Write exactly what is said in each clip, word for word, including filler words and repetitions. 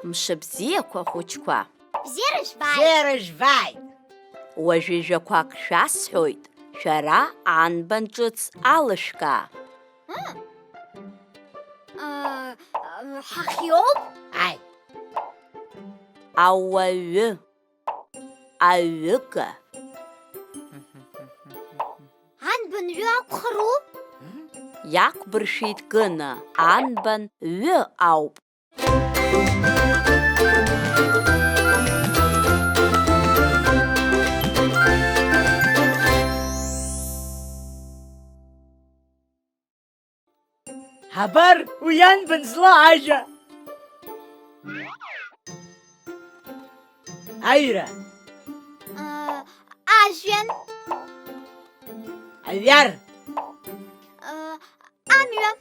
Мшыбзиақәа, хәыҷқәа! Бзиара жәбааит! Бзиара жәбааит! Уажәы жәақәак шәасҳәоит, шәара анбан ҿыц алышәкаа. Ыы. Ыы, ыы, ҳахиоуп? Ааи. Ауаҩы. Аҩыга. Анбан ҩы акәхару? Иақәбыршәеит Гына, анбан ҩы ауп. Абар, уи ианбан злаажәа? Аҩра. Ыы, ажәҩан. Аҩар. Ыы, амҩа.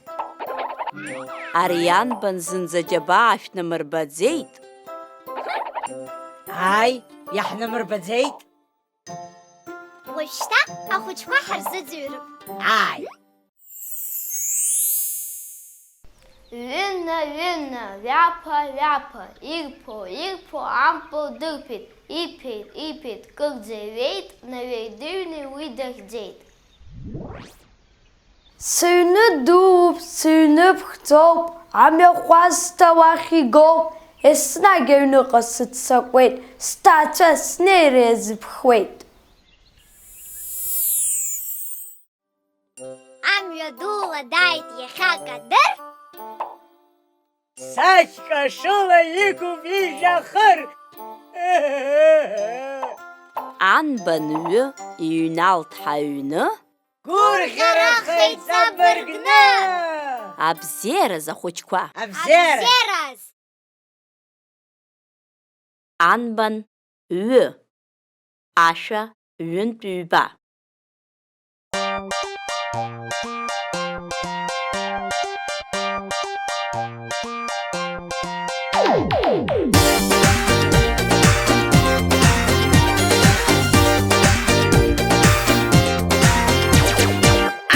Ари ианбан зынӡа џьабаа шәнамырбаӡеит? Ааи, иаҳнамырбаӡеит. Уажәшьҭа ахәыҷқәа ҳарзыӡырҩып. Ааи. Ҩынна, ҩынна, ҩаԥа, ҩаԥа, ирԥо, ирԥо ампыл дырԥеит, иԥеит, иԥеит, кырӡа иҩеит, наҩеидыҩны уи дахьӡеит. Сыҩны дууп, сыҩны ԥхӡоуп, амҩахәасҭа уахь игоуп, еснагь аҩныҟа сыццакуеит, сҭаацәа снеира иазыԥхуеит. Амҩа дула дааит иахьа Кадыр. Сашьцәа шыла иқәуп ижәҩахыр. Анбан ҩы иҩналт ҳаҩны? Гәырӷьарахеит ҵабыргны! Абзиараз, ахәыҷқәа! Абзиараз! Абзиараз! Анбан ҩы, ашәа ҩынтә ҩба.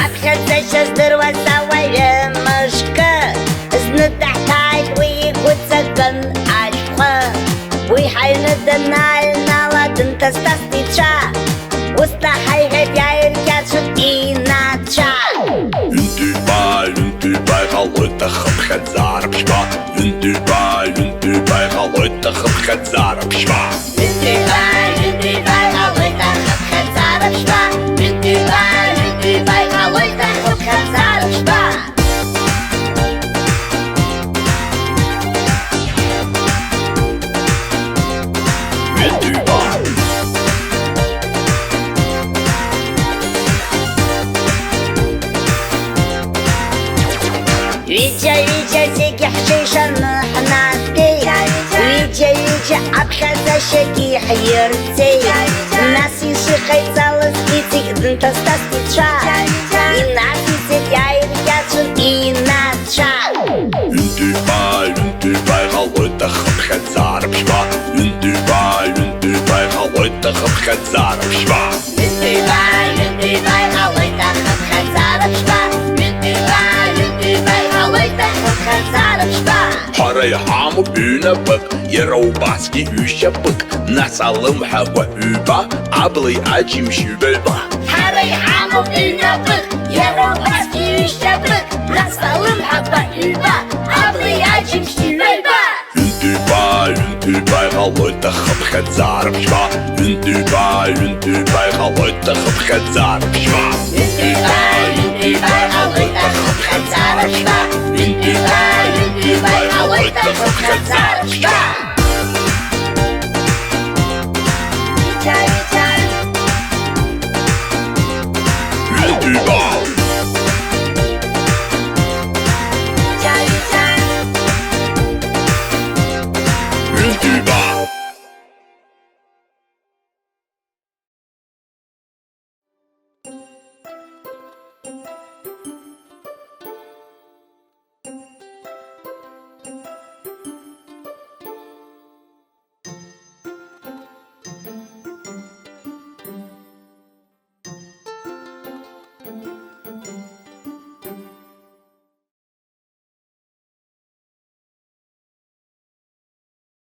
Аԥхьаӡашьа здыруаз ауаҩы мышкы, зны даҳҭааит уи игәы ҵакын ашәҟәы. Уи ҳаҩны данааҩнала, дынҭасҭаст ицәа. Ус наҳаиҳәеит иааиркьаҿын инацәа. Ҩынтә-ҩба, ҩынтә-ҩба иҟалоит ахыԥхьаӡара ԥшьба. Ҩынтә-ҩба, ҩынтә-ҩба иҟалоит ахыԥхьаӡара ԥшьба. Ҩынтә-ҩба, ҩынтә-ҩба иҟалоит ахыԥхьаӡара ԥшьба. Ҩынтә-ҩба, ҩынтә-ҩба иҟалоит ахыԥхьаӡара ԥшьба. Ҩыџьа-ҩыџьа зегьы ҳҽеишаны ҳнатәеит. Ҩыџьа-ҩыџьа аԥхьаӡашьагьы ҳирҵеит. Нас ишыҟаиҵалаз иҵегь дынҭасҭаст ицәа. Инациҵеит иааиркьаҿын инацәа. Ҩынтә-ҩба, ҩынтә-ҩба иҟалоит ахыԥхьаӡара ԥшьба. Ҩынтә-ҩба, ҩынтә-ҩба иҟалоит ахыԥхьаӡара ԥшьба. Ҩынтә-ҩба, ҩынтә-ҩба иҟалоит ахыԥхьаӡара ԥшьба. Ҩынтә-ҩба, ҩынтә-ҩба иҟалоит ахыԥхьаӡара ԥшьба. Ҳара иҳамоуп ҩнапык, иара убасгьы ҩшьапык, нас алымҳақәа ҩба, абли аџьымшь ҩба-ҩба. Ҳара иҳамоуп ҩнапык, иара убасгьы ҩшьапык, нас алымҳақәа ҩба, абли аџьымшь ҩба-ҩба. Ҩынтә-ҩба, ҩынтә-ҩба иҟалоит ахыԥхьаӡара ԥшьба. Ҩынтә-ҩба, ҩынтә-ҩба иҟалоит ахыԥхьаӡара ԥшьба. Ҩынтә-ҩба, ҩынтә-ҩба иҟалоит ахыԥхьаӡара ԥшьба. Ҩынтә-ҩба, ҩынтә-ҩба иҟалоит ахыԥхьаӡара ԥшьба.